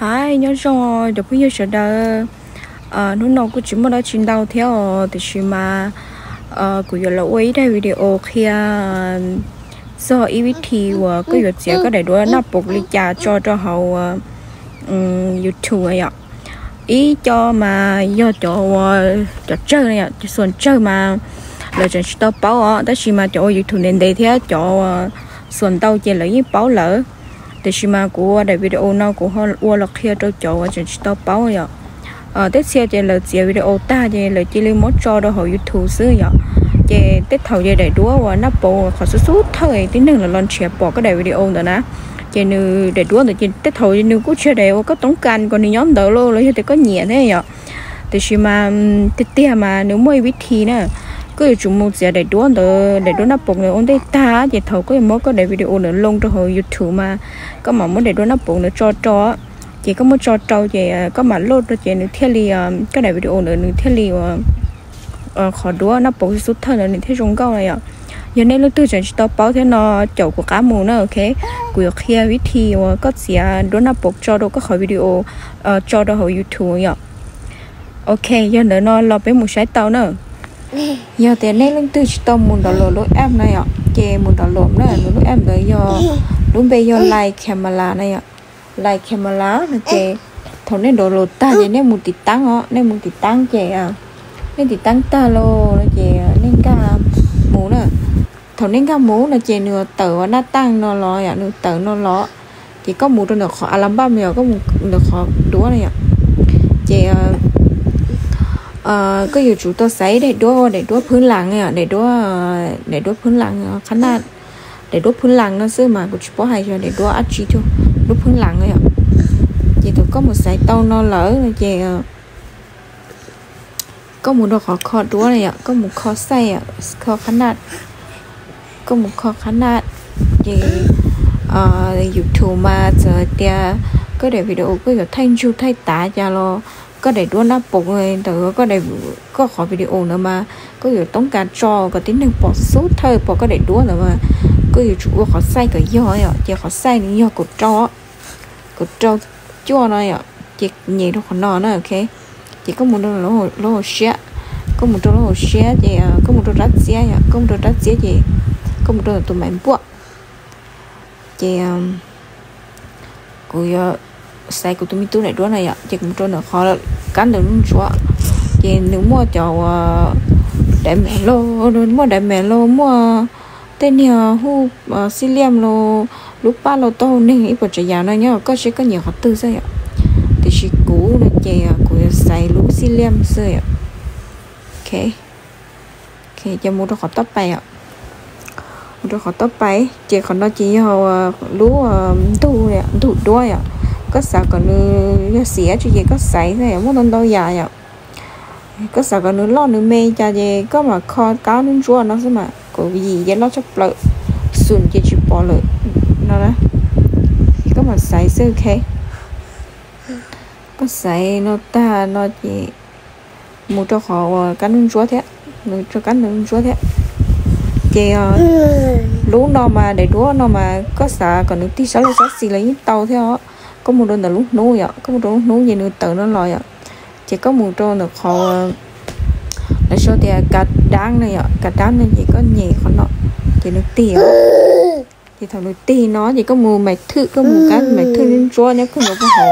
Hi, nyob zoo cov phooj ywg sawv daws. Hnub no kuj tsis muaj dab tsi ntau thiab os, tiam sis mas kuv yuav los ua ib daim video qhia txog ib vib thi uas koj yuav txiav koj daim duab naj poos li cas tso rau hauv YouTube yom. Ib co mas yog cov, cov tsawg no yom, cov xuas tsawg mas lawv tseem tsis tau paub os, tab sis mas cov ua YouTube ntev ntev thiab cov xuas ntau ces lawv yeej paub lawm. Tiam sis mas kuv ua daim video no kuv ho ua los qhia rau cov uas tseem tsis tau paub yom. Tej txhia ces lawv txiav video tag ces lawv cia li muab tso rau hauv YouTube xwb yom. Ces tej thaum ces daim duab uas naj poos qhov xub xub thawj tib neeg los los nrhiav pom koj daim video ntawd na, ces nws daim duab ntawd ces tej thaum nws kuj tsis yog daim uas koj toob kas kom nws nyob ntawd los los yog tias koj nyiam thiab yom. Tiam sis mas tiag tiag mas nws muaj ib vib thi na, koj yuav tsum mus txiav daim duab ntawd, daim duab naj poos ntawd ua ntej tag ces thaum koj yuav muab koj daim video ntawd loo rau hauv YouTube mas koj mam muab daim duab naj poos ntawd tso rau. Ces koj muab tso rau ces koj mam load rau ces nws thiaj li, koj daim video ntawd nws thiaj li ua qhov duab naj poos xub xub thawj ntawd nws thiaj zoo nkauj na yom. Yog nej leej twg tseem tsis tau paub thiab no, caum kuv qab mus na, ok. Kuv yuav qhia vib thi uas koj txiav duab naj poos tso rau koj qhov video, tso rau hauv YouTube yom. Ok, yog ntawd no los peb mus saib tau na. Yog tias nej leej twg tsis tau mus download lub app na yom, ces mus download na, nws lub app ntawd yog, lub npe yog Live Camera na yom. Live Camera no ces thaum nej download tag ces nej mus tiv taab os, nej mus tiv taab ces nej tiv taab tag los no ces nej nkag mus na. Thaum nej nkag mus no ces nws tawm ua naj taaj no los yom, nws tawm no los, ces koj mus rau ntawm qhov a la npaj yom, koj mus ntawm qhov duab na yom. Ces koj yuav tsum tau xaiv daim duab, daim duab phwb las yom, daim duab, daim duab phwb las qhab naj, daim duab phwb las no xwb mas kuv tsis paub hais yog daim duab dab tsi thiab, duab phwb las yom. Ces thaum koj mus xaiv tau no lawm no ces koj mus rau qhov kho duab na yom, koj mus kho xaij, kho qhab naj, koj mus kho qhab naj. Ces YouTube mas txawm hais tias koj daim video koj yuav thaij ntsug thaij tav cas los koj daim duab naj poos ntawm koj qhov video ntawd mas koj yuav toob kas tso kom tib neeg pom xub thawj pom koj daim duab ntawd mas koj yuav tsum ua qhov xaij kom yog yom, ces qhov xaij nws yog kaum rau, kaum rau cuaj no yom, ces nyem rau qhov no na, ok. Ces koj mus rau lub hauv siab, koj mus rau lub hauv siab ces koj mus rau rab txiab yom, koj mus rau rab txiab ces koj mus rau tus maiv npuaj. Ces kuv yuav xaiv kuv tus me tub daim duab na yom, ces kuv mus rau ntawm qhov kab ntawm lub ntsuav, ces nws muaj cov uas daim mem los, muaj daim mem los, muaj tej niag hu xij liam los, lub paj los tau neeg ib puas tsav yam no nyob, koj seb koj nyiam qhov twg xwb yom. Tiam sis kuv no ces kuv yuav xaiv lub xij liam xwb yom. Ok, ces mus rau qhov toj pais os. Mus rau qhov toj pais ces qhov no ces yog lub ntug, ntug duab yom. Koj xav kom nws yog xim dab tsi ces koj xaiv xwb yom, muaj ntau ntau yam yom. Koj xav kom nws loj nws me cas ces koj mam kho kab ntsuab ntsuab no xwb mas, kaum yim ces loj tshaj plaws, xoom ces tsis pom lawm no na. Koj mam xaiv xwb, ok. Koj xaiv no tag no ces mus rau qhov uas kab ntsuab ntsuab thiab, mus rau kab ntsuab ntsuab thiab. Ces lub no mas daim duab no mas koj xav kom nws tig sab laug sab xis los yeej tau thiab os. Koj mus rau ntawm lub hnub yom, koj mus rau lub hnub ces nws tawm no los yom. Ces koj mus rau ntawm qhov lawv sau tias kav dab no yom, kav dab no ces koj nyem qhov no ces nws tig os. Ces thaum nws tig no ces koj mus maiv thwj, koj mus kab maiv thwj ntsuab ntsuab nyob kawg nkaus puag hauv.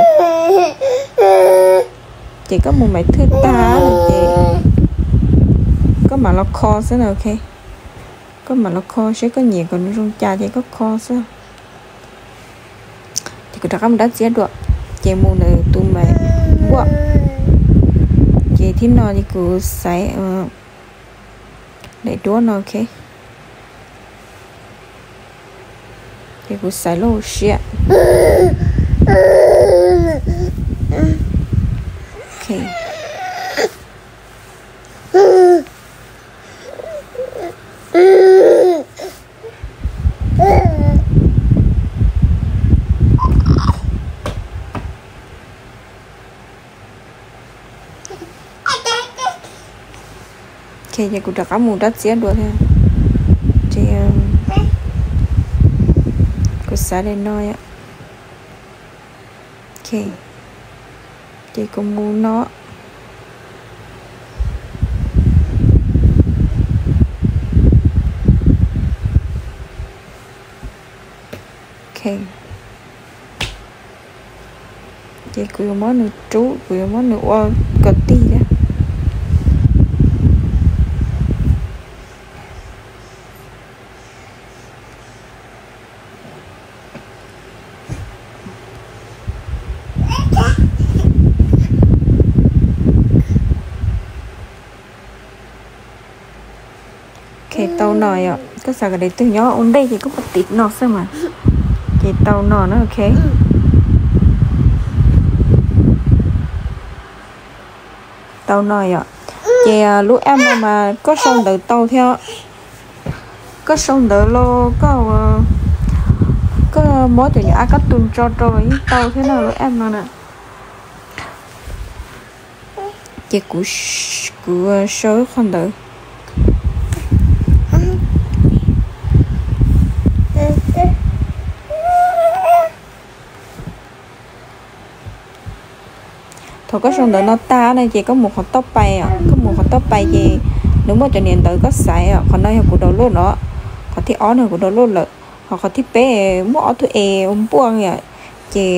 Ces koj mus maiv thwj tag ces koj mam los kho xwb na, ok. Koj mam los kho seb koj nyiam kom nws zoo cas ces koj kho xwb. Ces kuv rov qab mus rab txiab dua, ces mus ntawm tus maiv npuaj. Ces thib no ces kuv xaiv daim duab no, ok. Ces kuv xaiv lub hauv siab. Ok. Ok, ces kuv rov qab mus rab txiab dua thiab. Ces kuv xaiv daim no yom. Ok. Ces kuv mus no. Ok. Ces kuv yuav muab nws rub, kuv yuav muab nws ua kom tig thiab. Ok, tau no yom. Koj xav kom daim twg nyob ua ntej ces koj muab tiv no xwb mas. Ces tau no na, ok. Tau no yom. Ces lub app no mas koj sau ntawv tau thiab. Koj sau ntawv los koj, koj muab cov nyuam a kab tus tso rau los yeej tau thiab na, lub app no na. Ces kuv, kuv sau qhov ntawd. Thaum koj sau ntawv no tag na ces koj mus qhov toj pais, koj mus qhov toj pais ces nws muaj cov niam ntawv koj xaiv, qhov no yog kuv download no, qhov thib ob no kuv download lawm, ho qhov thib peb muaj ob tug es ua npuaj yom. Ces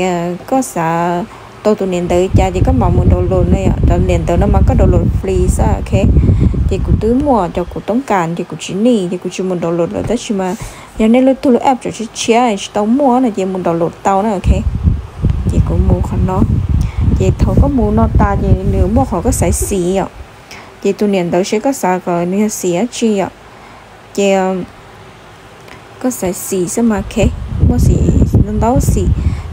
koj xav tau tus niam ntawv cas ces koj mam mus download na yom. Cov niam ntawv no mas koj download free xwb, ok. Ces kuv twb muaj cov kuv toob kas ces kuv tsis need ces kuv tsis mus download lawm, tab sis mas yog nej leej twg lub app tseem tshiab tshiab tsis tau muaj no ces mus download tau na, ok. Ces kuv mus qhov no. Ces thaum koj mus no tas ces nws muaj qhov koj xaiv xim yom. Ces tus niam ntawv seb koj xav kom nws yog xim dab tsi yom. Ces koj xaiv xim xwb mas, ok. Muaj xim ntau ntau xim.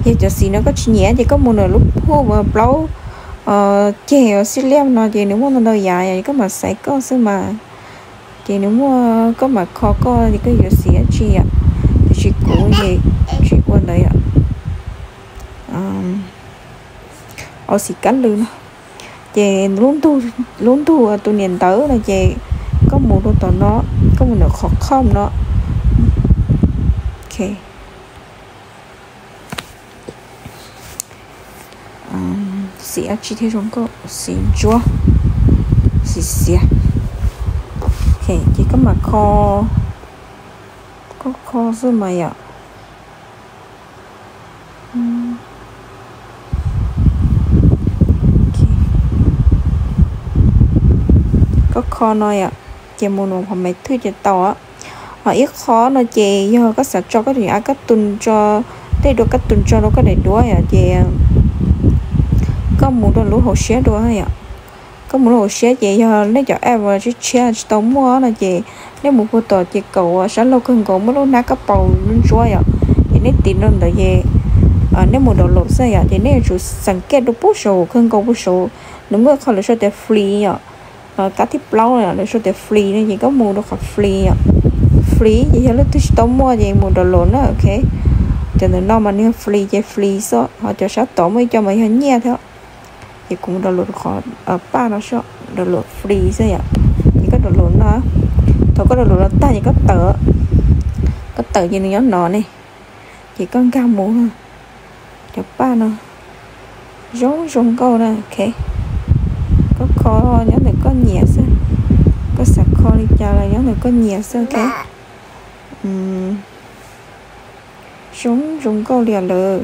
Yog cov xim no koj tsis nyiam ces koj mus ntawm lub phum uas plaub ceg uas xib liaj no ces nws muaj ntau ntau yam, koj mam xaiv koj xwb mas. Ces nws muaj, koj mam kho koj ces koj yuav xim dab tsi yom. Tiam sis kuv ces tsis ua ntawd yom. Au xim kab lw no. Ces lub ntug tus niam ntawv no ces koj mus rau tom no, koj mus ntawm qhov com no. Ok. Xim dab tsi thiaj zoo nkauj, xim ntsuab, xim xiav. Ok, ces koj mam kho, koj kho xwb mas yom. Koj kho no yom, ces mus nws qhov maiv thwj ces tau. Ho ib qho no ces yog koj xav tso koj tus nyuam a kab tus tso, tej dua kab tus tso rau koj daim duab yom, ces koj mus rau lub hauv siab dua yom. Koj mus lub hauv siab ces yog nej cov app uas tshiab tshiab tsis tau muaj no ces nej mus puag tom ces kaum uas sab laug kawg nkaus muaj lub hnab kab paus ntsuab yom, ces nej tiv rau ntawd ces nej mus download xwb yom, ces nej yuav tsum xav kej rau puag saum kawg nkaus puag saum, nws muaj qhov lawv sau tias free yom. Kab thib plaub lawv sau tias free no ces koj mus rau qhov free yom. Free ces yog leej twg tsis tau muaj ces mus download na, ok. Cov ntawm no mas nws yog free ces free xwb, ho cov sab tod muaj ib co mas yog nyiaj thiab. Ces kuv mus download qhov paj no, download free xwb yom. Ces koj download no, thaum koj download no tag ces koj tawm, koj tawm ces nws nyob no ne, ces koj nkag mus. Cov paj no zoo zoo nkauj na, ok. Koj kho nyob ntawm koj nyiam xwb, koj xav kho li cas los nyob ntawm koj nyiam xwb, ok. Zoo zoo nkauj li lawm.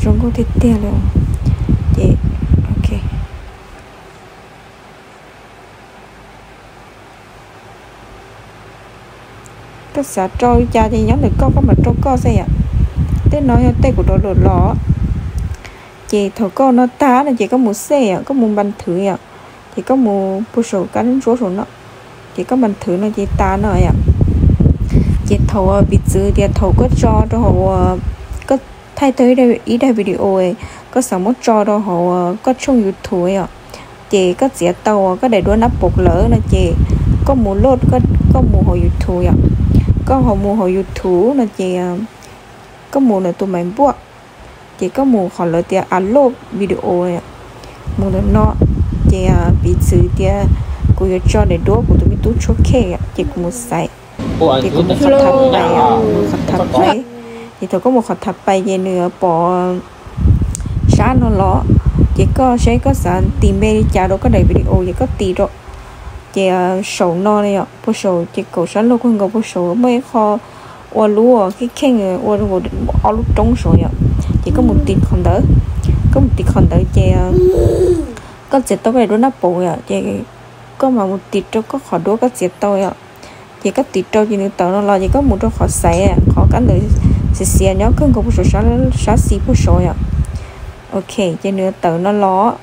Zoo nkauj tiag tiag li. Ces, ok. Koj xav rau li cas ces nyob ntawm koj, koj mam rau koj xwb yom. Tej no yog tej kuv download los. Ces thaum koj no tag no ces koj mus xej yom, koj mus npas thwv yom. Ces koj mus puag saum kab ntsuab saum no, ces koj npas thwv no ces tas no yom. Ces thaum piv txwv tias thaum koj tso rau hauv, koj thaij tau ib daim video, koj xav muab tso rau hauv koj tshooj YouTube yom, ces koj txiav tau koj daim duab nab pom lawm no ces koj mus load, koj mus hauv YouTube yom. Koj ho mus hauv YouTube no ces koj mus ntawm tus maiv npuaj, ces koj mus qhov lawv tias upload video, mus ntawm no. Ces piv txwv tias kuv yuav tso daim duab kuv tus me tub tshuab khej, ces kuv mus xaiv, ces kuv mus qhov tham pais, mus qhov tham pais. Ces thaum koj mus qhov tham pais ces nws yuav pom kab no los, ces koj saib koj xav tis npe li cas rau koj daim video ces koj tis rau. Ces saum no yom, puag saum ces kaum sab laug kawg nkaus puag saum muaj ib qho ua lub kheej kheej ua ob lub roob saud yom, ces koj mus tis qhov ntawd. Koj mus tis qhov ntawd ces koj txiav tau koj daim duab naj paus yom, ces koj mam mus tis rau koj qhov duab koj txiav tau yom. Ces koj tiv rau ces nws tawm no los ces koj mus rau qhov xaiv qhov kab ntawd xiav xiav nyob kawg nkaus puag saum sab xis puag saud yom. Ok, ces nws tawm no los,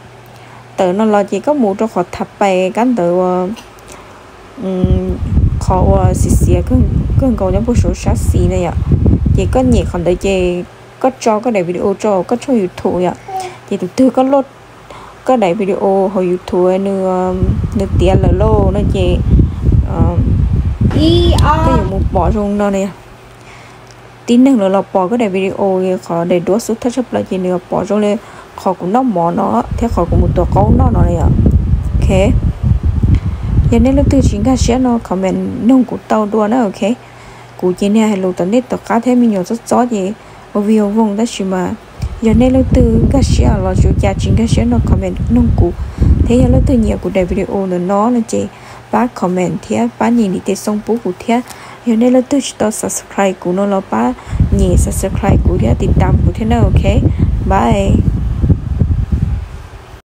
tawm no los ces koj mus rau qhov thav pais kab ntawd ua qhov uas xiav xiav kawg nkaus nyob puag saum sab xis na yom. Ces koj nyem qhov ntawd ces koj tso koj daim video rau koj tshooj YouTube yom. Ces tus twg koj load koj daim video hauv YouTube nws tiav lawm lauj no ces koj yuav mus pom zoo no na yom. Tib neeg lawv los pom koj daim video qhov daim duab xub thawj tshaj plaws ces nws yuav pom zoo li qhov kuv noj mov no thiab qhov kuv mus tua qaub noj no na yom. Ok, yog nej leej twg tsis nkag siab no comment noog kuv tau dua na. Ok, kuv ces niag hais lus tom ntej tom qab thiab me nyuam txob txob ces ua video voog, tab sis mas yog nej leej twg nkag siab los tsuas cas tsis nkag siab no comment noog kuv, thiab yog leej twg nyiam kuv daim video ntawm no no ces pab comment thiab pab nyem ntiv tes xoo pub kuv thiab. Yog nej leej twg tsis tau subscribe kuv no los pab nyem subscribe kuv thiab tiv tam kuv thiab na. Ok, bye.